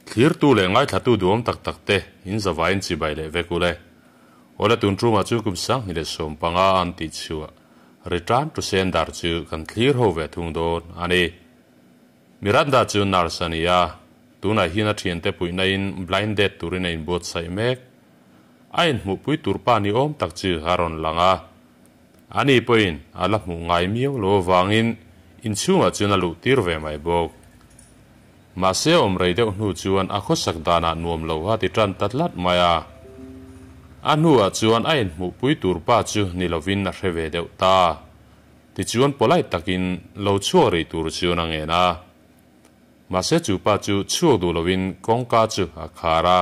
Thlirtu leh ngaithlatu duhawm tak tak te in zavaiin chibai leh vek ule. Awle tun ṭumah chu kum 2015 an tih chhuah Return to Sender chu kan thlir ho ve thung dawn a ni. Miranda chu nurse a ni a, tunah hian a thiante puihna in blind date turin a inbuatsaih mek. A inhmuhpui tur pa ni awm tak chu a rawn lang a, ani pawhin a la hmuh ngai miau lo avangin inchhungah chuan a luh tir ve mai bawk. Mahse awm rei deuh hnu chuan a khawsak danah nuam lo a ti tan ta tlat mai a. A hnuah chuan a inhmuhpui tur pa chu ni lovin a hre ve deuh ta. Tichuan polite takin lo chhuak rih tur chuan a ngen a. Mahse chu pa chu chhuak duh lovin kawngka chu a khar a.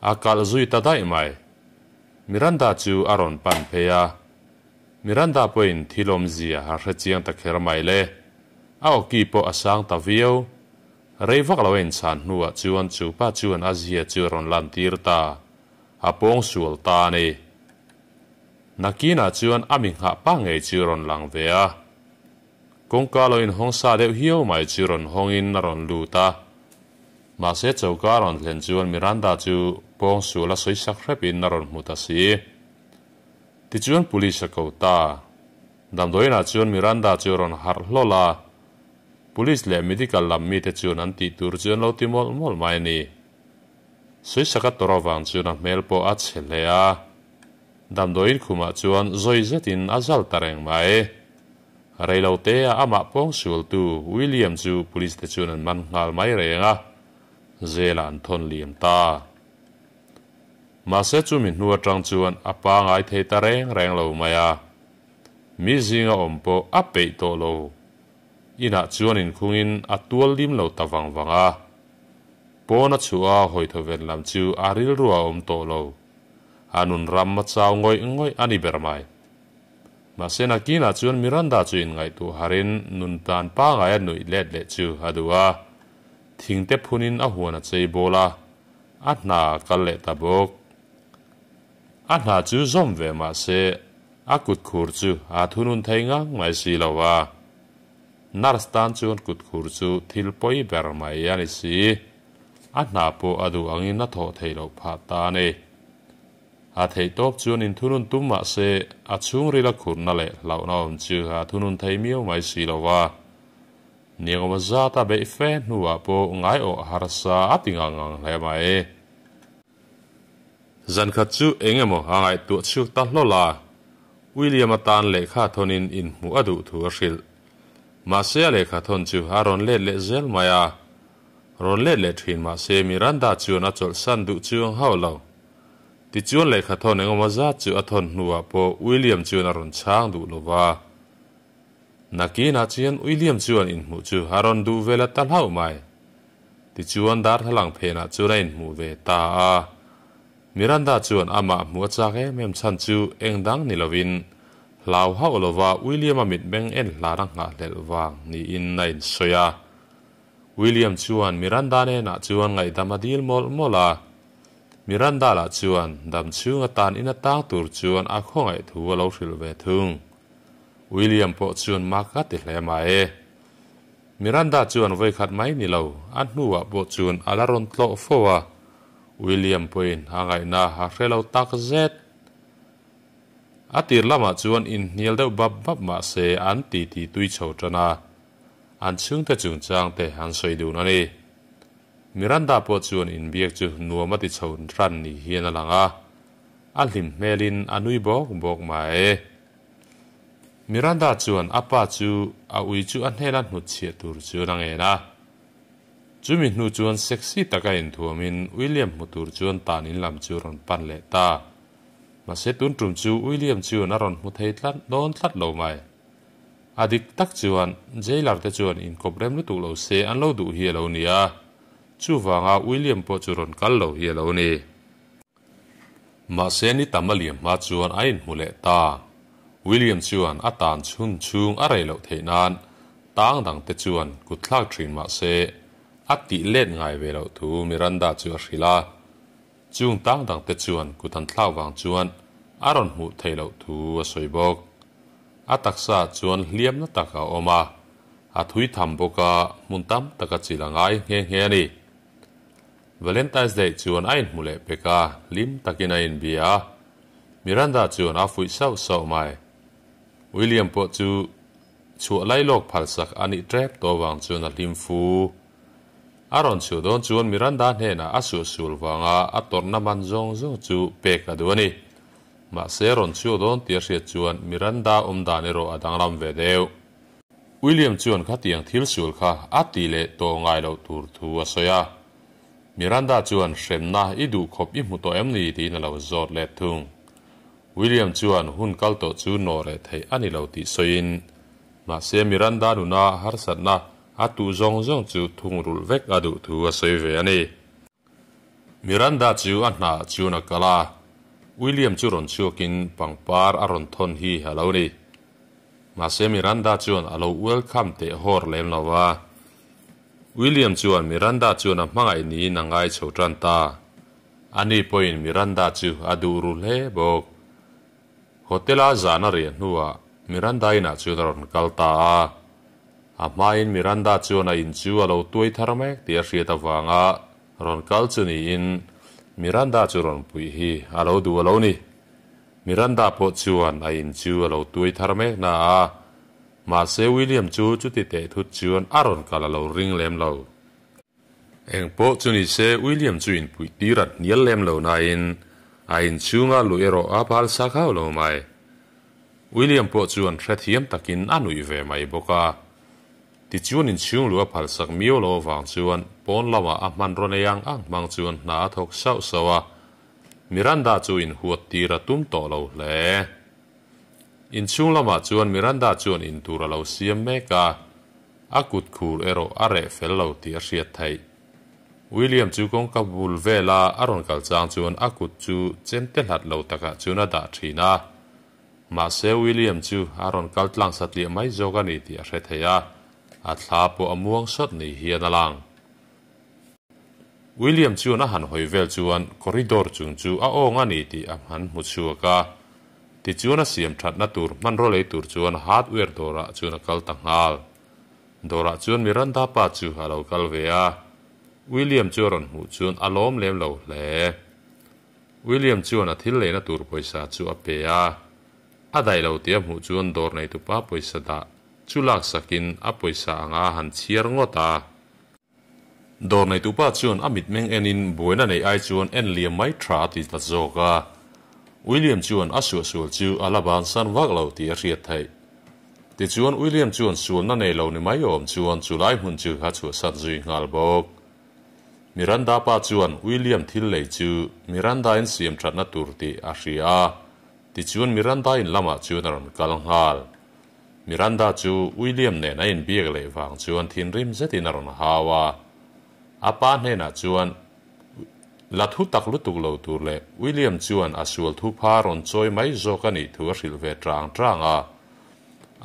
A kalh zui ta daih mai. Miranda chu a rawn pan phei a. Miranda pawhin thil awmzia a hre chiang ta kher mai le. A awki pawh a sang ta viau. Rei vak lo a inchhan hnuah chuan chu pa chuan a zia chu a rawn lantir ta. A pawng sual ta a ni. Nakinah chuan a mi nghah pa ngei chu a rawn lang ve a. Kawngka lo inhawng sa deuh hiau mai chu rawn hawngin a rawn lut a. Mahse choka a rawn thlen chuan Miranda chu pawng sual a sawi sak hrepin a rawn hmu ta si. Tichuan police a ko ta. Damdawiinah chuan Miranda chu a rawn harh hlawl a. Police leh medical lam mite chuan an tih tur chu an lo ti mawlh mawlh mai a ni. Sawisaka tawrh avang chuan a hmel pawh a chhe hle a. Damdawiin khumah chuan zawi zetin a zal ta reng mai. Reilotea amah pawngsualtu William chu police te chuan an man nghal mai reng a, jail-ah an thawn liam ta. Mahse chumi hnu atang chuan a pangai thei ta reng reng lo mai a, mi zinga awm pawh a peih tawh lo. Inah chuan inkhungin a tual lim lo ta vang vang a, pawn a chhuah a hawi thawven lam chu a rilru a awm tawh lo. A nun ram a chau ngawih ngawih a ni ber mai. Mahse nakinah chuan Miranda chu inngaihtuah harin nun tan pangai a nuih let leh chu a duh a, thingte phunin a huan a chei bawl a, a hna a kal leh ta bawk. A hna chu zawm ve mah se a kut khur chu a thunun thei ngang mai si lo a. Nurse tan chuan kut khur chu thil pawi ber mai a ni si. A hna pawh a duh angin a thawh theih loh phah ta a ni. A theih tawp chuan inthunun tum mah se a chhungril a khurna leh hlauhna awm chu a thunun thei miau mai si lo a. Niangawma zat a beih fe hnuah pawh ngaiawh harsa a ti ngang ngang hle mai. Zan khat chu eng emaw a ngaihtuah chhuak ta hlawl a, William atan lehkha thawnin inhmuh a duh thu a hrilh. Mahse a lehkha thawn chu a rawn let leh zel mai a. Rawn let leh thin mahse Miranda chuan a chawlhsan duh chuang hauh lo. Tichuan lehkha thawn engemaw zat chu a thawn hnuah pawh William chuan a rawn chhang duh lo va. Nakinah chuan William chuan inhmuh chu a rawn duh vel a ta hlauh mai. Tichuan darthlalang phenah chuan a inhmuh ve ta a. Miranda chuan amah hmuh a chak em em chhan chu eng dang ni lovin hlau hauh lova William-a mitmeng en hlan a nghahhlelh vang niin a insawi a. William chuan Miranda hnenah chuan ngaihdam a dil mawlh mawlh a. Miranda lah chuan dam chhung atan in atang tur chuan a khawngaih thu a lo hrilh ve thung. William pawh chuan mak a ti hle mai. Miranda chuan vawikhat mai ni lo, a hnuah pawh chuan a la rawn tlawh fo a. William pawhin a ngaihna a hre lo tak zet. A tir lamah chuan inhnial deuh bap bap mah se an titi tui chho tan a, an chhungte chungchang te an sawi dun a ni. Miranda pawh chuan inbiak chu nuam a ti chho ran ni hian a lang a, a hlim hmelin a nui bawk bawk mai. Miranda chuan a pa chu a ui chu a hnena hnutchhiah tur chuan a ngen a. Chumi hnu chuan sexy taka inthuamin William hmu tur chuan tan in lam chu rawn pan leh ta. Mahse tun tum chu William chuan a rawn hmu thei tlat dawn tlat lo mai. A dik tak chuan jailer te chuan inkawp rem lutuk lo se an lo duh hi a lo ni a, chuvanga William pawh chu rawn kal lo hi a lo ni. Mahse ni tam a liam hma chuan a inhmu leh ta. William chuan a tan chhun chhung a rei loh theih nan tang dang te chuan kut thlak thin mahse a tih let ngai ve loh thu Miranda chu a hrilh a. Chung tang dang te chuan kut an thlak vang chuan a rawn hmuh theih loh thu a sawi bawk. A taksa chuan hliamna tak a awm a, a thui tham bawk a, hmun tam tak a chil a ngai nghe nghe a ni. Valentine's Day chuan a inhmu leh pek a, hlim takin a inbia a. Miranda chuan a fuih sauh sauh mai. William pawh chu chhuah lailawk phalsak a nih tep tawh avang chuan a hlim fu. A rawn chhuah dawn chuan Miranda hnenah a suahsual vanga a tawrhna man zawng zawng chu pek a duh a ni. Mahse rawn chhuak dawn tih a hriat chuan Miranda awm dan erawh a danglam ve deuh. William chuan khatiang thil sual kha a ti leh tawh ngai loh tur thu a sawi a. Miranda chuan hremna i duh khawp i hmu tawh em ni tiin a lo zawt let thung. William chuan hun kal tawh chu nawh reh theih a ni lo tih sawiin, mahse Miranda nuna harsatna a tuh zawng zawng chu thungrulh vek a duh thu a sawi ve a ni. Miranda chu a hnah chuan a kal a, William chu rawn chhuakin pangpar a rawn thawn hi a lo ni. Mahse Miranda chuan a lo welcome teh hawr lem lo a. William chuan Miranda chuan a hmangaih niin a ngai chho tan ta. Ani pawhin Miranda chu a duh ru hle bawk. Hotel-a zan a riah hnuah Miranda inah chuan a rawn kal ta a. A hmain Miranda chuan a in chu a lo tuai thar mek tih a hriat avanga rawn kal chu niin Miranda chu rawn puih hi a lo duh a lo ni. Miranda pawh chuan a in chu a lo tuai thar mek na a, mahse William chu chuti teh thut chuan a rawn kal a lo ring lem lo. Eng pawh chu ni se William chu inpuih tir a hnial lem lo nain a inchhunga luh erawh a phal sak hauh lo mai. William pawh chuan hrethiam takin a nuih ve mai bawk a. Tichuan inchhung luh a phal sak miau lo avang chuan pawn lamah a hmanraw nei ang ang hmang chuan hna a thawk sauh sauh a. Miranda chu inhuat tir a tum tawh lo hle. Inchhung lamah chuan Miranda chuan intur a lo siam mek a. A kut khur erawh a reh fel lo tih a hriat theih. William chu kawngka bul vela a rawn kal chang chuan a kut chu chemte hlat lo takah chuan a dah thin a. Mahse William chu a rawn kal tlang satliah mai zawk a ni tih a hre thei a, a thla pawh a muang sawt ni hian a lang. William chuan a han hawi vel chuan corridor chung chu a awng a ni tih a han hmu chhuak a. Tichuan a siam thatna tur hmanraw lei tur chuan hardware dawrah chuan a kal ta nghal. Dawrah chuan Miranda pa chu a lo kal ve a, William chu a rawn hmuh chuan a lawm lem lo hle. William chuan a thil leina tur pawisa chu a pe a, a daih lo tih a hmuh chuan dawr neitupa pawisa dah chu laksakin a pawisa anga a han chhiar ngawt a. Dawr neitupa chuan a mitmeng enin buaina neih ai chuan en liam mai tha a ti ta zawk a. William chuan a suahsual chu a la bansan vak lo tih a hriat theih. Tichuan William chuan sualna nei lo ni mai awm chuan chulai hmun chu a chhuahsan zui nghal bawk. Miranda pa chuan William thil lei chu Miranda in siam thatna tur tih a hria a, tichuan Miranda in lamah chuan a rawn kal nghal. Miranda chu William nen a inbiak leh vang chuan thinrim zetin a rawn hau a. A pa hnenah chuan la thu tak lutuk lo tur leh William chuan a sual thupha rawn chawi mai zawk a nih thu a hrilh ve tang tang a.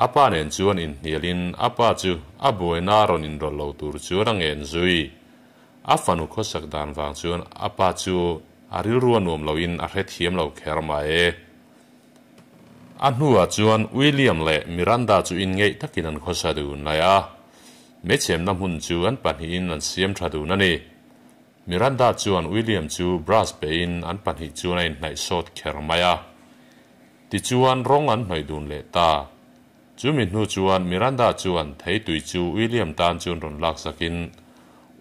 A pa nen chuan inhnialin a pa chu a buaina rawn inrawlh lo tur chuan a ngen zui. A fanu khawsak dan vang chuan a pa chu a rilru a nuam loin a hrethiam lo kher mai. A hnuah chuan William leh Miranda chu inngeih takin an khawsa dun lai a, meichhemna hmun chu an pahnihin an siam tha dun a ni. Miranda chuan William chu brush pein an pahnih chuan a inhnaih sawt kher mai a. Tichuan rawng an hnawih dun leh ta. Chumi hnu chuan Miranda chuan theitui chu William tan chuan rawn laksakin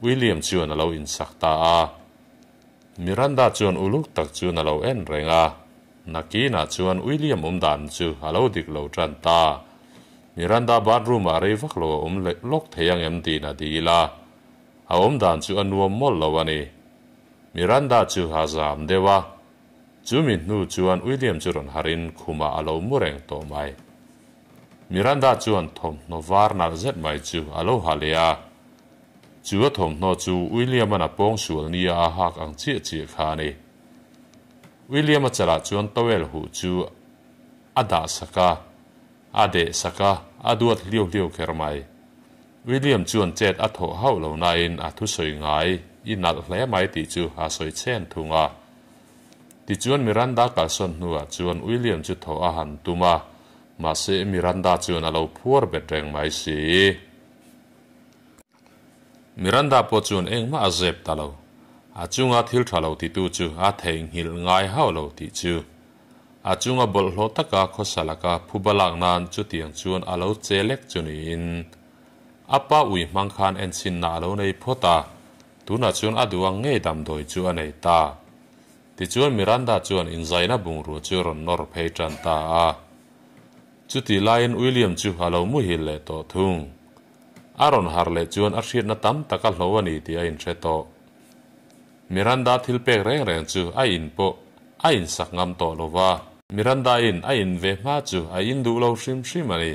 William chuan a lo insak ta a. Miranda chuan uluk tak chuan a lo en reng a, nakinah chuan William awm dan chu a lo dik lo tan ta. Miranda bathroom ah rei vak lo a awm leh lawk thei ang em tiin a dil a, a awm dan chu a nuam mawlh lo a ni. Miranda chu a zam deuh a, chumi hnu chuan William chu rawn harin khumah a lo mu reng tawh mai. Miranda chuan thawmhnaw var nalh zet mai chu a lo ha leh a, Chu a thawmhnaw chu William-a'n a pawng sual nia a hak ang chiah chiah kha a ni. William-a chalah chuan towel huh chu a dah sak a, a deh sak a, a duat hliau hliau kher mai. William chuan chet a thawh hauh lo nain a thusawi ngai i nalh hle mai tih chu a sawi chen thung a. Tichuan Miranda kalsawn hnuah chuan William chu thawh a han tum a, mahse Miranda chuan a lo phuar bet reng mai si. Miranda pawh chuan engmah a zep ta lo. A chunga thil tha lo titu chu a theihnghilh ngai hauh lo tih chu. A chunga bawlhhlawh taka khawsa laka phuba lak nan chutiang chuan a lo che lek chu niin a pa ui hmang khan enchhinna a lo nei phawt a, tunah chuan a duh ang ngei damdawi chu a nei ta. Tichuan Miranda chuan inzaina bungrua chu a rawn nawr phei tan ta a. Chutih laiin William chu a lo muhil leh tawh thung. A rawn harh leh chuan a hriatna tam tak a hlo a ni tih a inhre tawh. Miranda thil pek reng reng chu a in pawh a insak ngam tawh lo va. Miranda in a in ve hma chu a in duh lo hrim hrim a ni.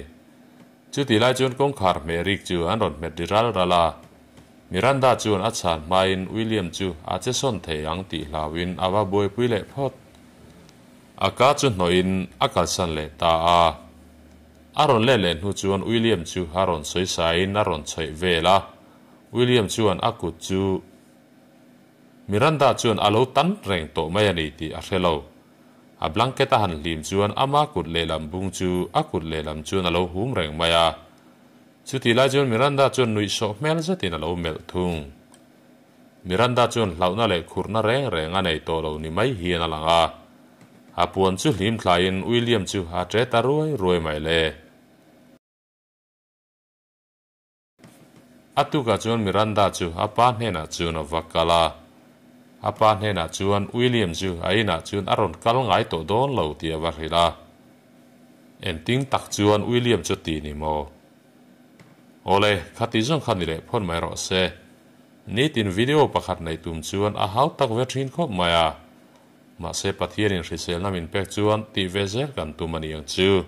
Chutih lai chuan kawngkhar hmeh rik chu an rawn hmet ri ral ral a. Miranda chuan a chhan hmain William chu a che sawn thei ang tih hlauhin a va buaipui leh phawt. A ka chu hnawhin a kalsan leh ta a. A rawn let leh hnu chuan William chu a rawn sawi sain a rawn chhoih vel a. William chuan a kut chu Miranda chuan a lo tan reng tawh mai a ni tih a hre lo. A blanket a han hlim chuan ama kut lehlam bung chu a kut lehlam chuan a lo hum reng mai a. Chutih lai chuan Miranda chuan nuihsawh hmel zetin a lo melh thung. Miranda chuan hlauhna leh khurhna reng reng a nei tawh lo ni mai hian a lang a. A puan chu hlim thlaiin William chu a ṭe ta ruai ruai mai le. A tukah chuan Miranda chu a pa hnenah chuan a va kal a. A pa hnenah chuan William chu a inah chuan a rawn kal ngai tawh dawn lo tih a va hrilh a. Engtin tak chuan William chu ti ni maw? Awle, khati zawng kha ni leh phawt mai rawh se. Nitin video pakhat neih tum chuan a hau tak ve thin khawp mai a. Mahse Pathianin hriselna min pek chuan tih ve zel kan tum a ni ang chu.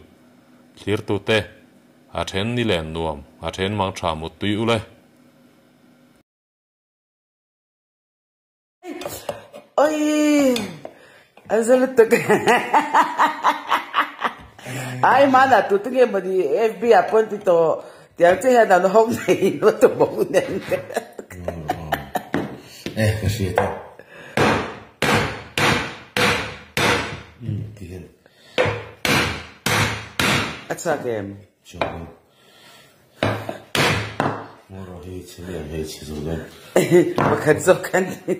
Thlirtute. A then ni len nuam, a then mang tha mut tui u le. Oi an za lutuk ai mana tu tu nge mani FB ah pawn ti tawh tiang che hian an hawng nei in va tu bo nen Eh ka hriat a ti hian A chhuak em? Chhuak em. Ngaw rawh hei chhe lian hei chhe zo dawn. Pakhat zawk kan ni.